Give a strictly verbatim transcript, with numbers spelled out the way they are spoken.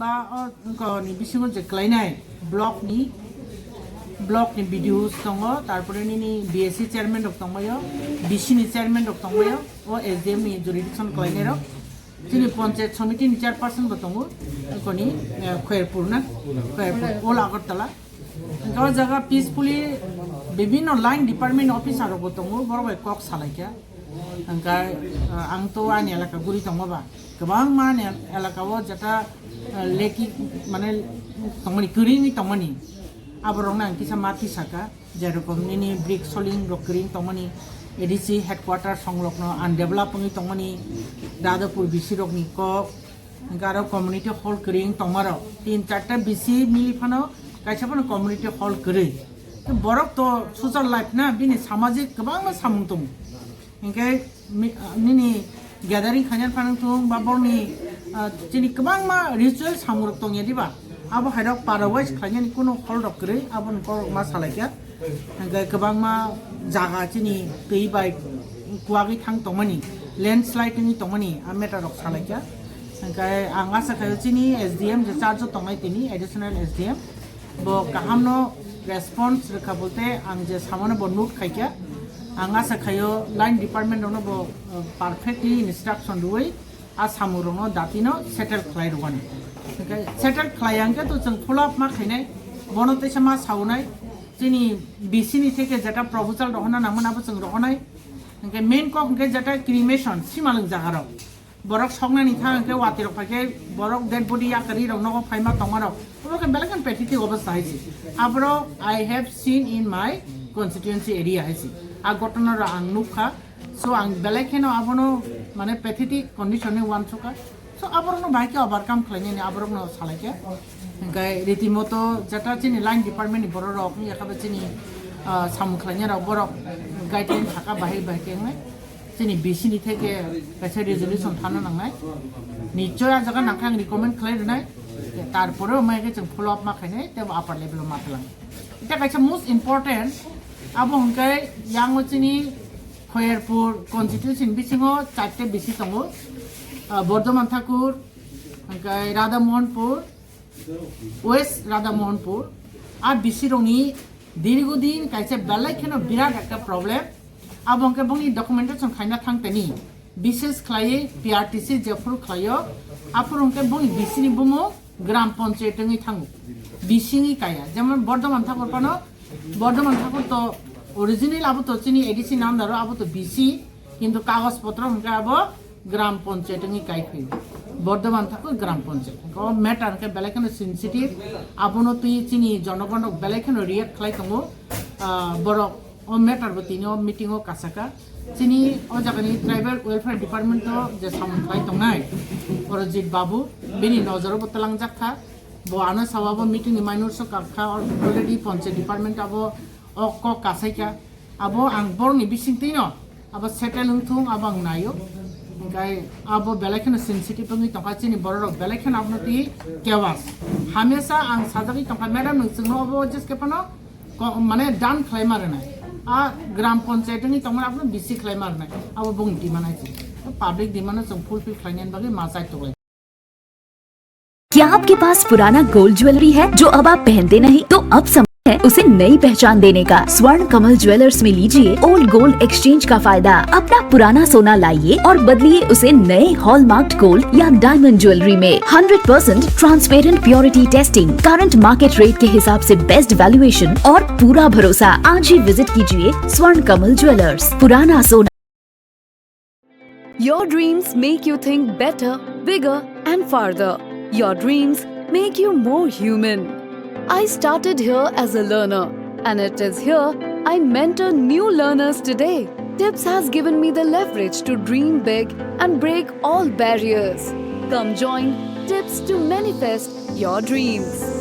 O, wngkha ni bisingo je klainai block ni, block ni B D Os tongo, tarpore nini B S C chairman rok tongbaio, B C ni chairman rok tongbaio, o S D M ni jurisdiction klainai rok. Chini panchayat somiti ni chairperson bo tongo, wngkha ni, eh, Khairpur na, Khairpur, Old Agartala. Hingke o jaga peacefully bibinno line department officer rok bo tongo, borok bai kok salaikha. Hingke, ah, ang to ani elaka guri tongo ba, kwbangma ani elaka o jeta, ah, leki, mane, tongmani, kwrwini tongmani, aborokno ang kisa ma tisaka, jerokom nini brick soling rok kwrwini tongmani, A D C headquarter songlokno undevelop wngwi tongmani, Dadapur B C rokni kok, hingke aro community hall kwrwi wng tongmarok, tin charta B C mili phano kaisa phano community hall kwrwi. Borok to social life na, bini samajik kwbangma samung tongo. Hingke mi-, nini gathering khainani phano thung ba borokni, ah, chini kwbangma ritual samung rok tongya diba? Abo hairok para wise khlainani kuno hall rok kwrwi, aboni kok ma salaikha. Hingke kwbangma jaga chini twi bai kuwagwi thang tongmani, landslide wngwi tongmani, a matter rok salaikha. Hingke ang asa khaio chini S D M je charge o tongnai tini, additional S D M, bo kahamno response rwkha, bolte ang je samano bo note khaikha. Ang asa khaio line department rokno bo, uh, perfectly instruction rwui a samung rokno datino settle khlai rwani. Hingke settle khlai hingke to chwng follow up ma khainai, bono teisa ma saunai, chini B C ni theke jeta proposal rohorna nangmani abo chwng rohornai. Hingke main kok hingke jeta cremation simalwng jaga rok. Borok soknani thang hingke watwi rok phaikhe borok dead body yakarwi rok nogo phaima tongma rok. Obo khe belai kheno pathetic obostha hai se. Aborok I have seen in my constituency area hai se. A ghotona rok ang nukha. So, ang belai kheno abono, mane, pathetic condition ni uansukha. So, aborokno bahai khe overcome khlainani aborokno salaikha. Hingke ritimoto jeta chini line department ni borok rok, wngya khe bo chini, ah, samung khlainai rok, borok guideline thaka bahai bahai khe wngnai. Chini B C ni theke kaisa resolution thana nangnai. Nichoi a jaga nangkha ang recommend khlai rwnai. Tarpore o mai khe chwng follow up ma khainai, tebo upper level o ma tlang. Ita kaisa most important, abo hwnkhe yango chini Khairpur constituency bisingo charta B C tongo, ah, Bordhoman Thakur, hwnkhe Radha Mohanpur, West Radha Mohanpur, a B C rokni dirgo din kaisa belai kheno birat ekta problem. Abo hwnkhe bongni documentation khaina thang tani, bises khlaiwi P R T C jephuru khlaio, aphuru hwnkhe bongni B C ni bumung gram panchayat wngwi thango, B C wngwi kaya. Jemon Bordhoman Thakur phano, Bordhoman Thakur to original abo to chini A D C namdaro, abo to B C, kintu kagoj potro hwnkhe abo gram panchayat wngwi kai phaio. Bordhoman Thakur gram panchayat. O matter hwnkhe belai kheno sensitive, abono twi chini jonogon rok belai kheno react khlai tongo. Ah, borok o matter bo tini o meeting o kasaka. Chini o jagani Tribal Welfare Department o je samung khlai tongnai Porojit Babu, bini nojoro bo twlangjak kha. Bo ano sawa bo meeting ni mainor so kap kha, already panchayat department abo o kok kasai kha. Abo ang borokni bisingtwi no abo settle wng thung, abo ang naio. Hingkai abo belai kheno sensitive wngwi tongkha, chini borok rok belai kheno abono twi kewas. Hamesa ang sajagwi tongkha, madam, nwng chwngno abo jeske phano ko-, mane dan khlai ma rwnai. A gram panchayat wngwi tongmani abono B C khlai ma rwnai. Abo bongni demand hai se. Public demand no chwng fulfill khlainani bagwi ma chai tonglai. क्या आपके पास पुराना gold jewellery है जो अब आप पहनते नहीं, तो अब समय है उसे नई पहचान देने का। स्वर्ण कमल ज्वेलर्स में लीजिए ओल्ड गोल्ड एक्सचेंज का फायदा। अपना पुराना सोना लाइए और बदलिए उसे नए हॉलमार्क्ड गोल्ड या डायमंड ज्वेलरी में। Hundred percent transparent purity testing, current market rate के हिसाब से बेस्ट वैल्यूएशन और पूरा भरोसा। आज ही विजिट कीजिए स्वर्ण कमल ज्वेलर्स। पुराना सोना। Your dreams make you think better, bigger, and farther. Your dreams make you more human. I started here as a learner, and it is here I mentor new learners today. Tips has given me the leverage to dream big and break all barriers. Come join Tips to manifest your dreams.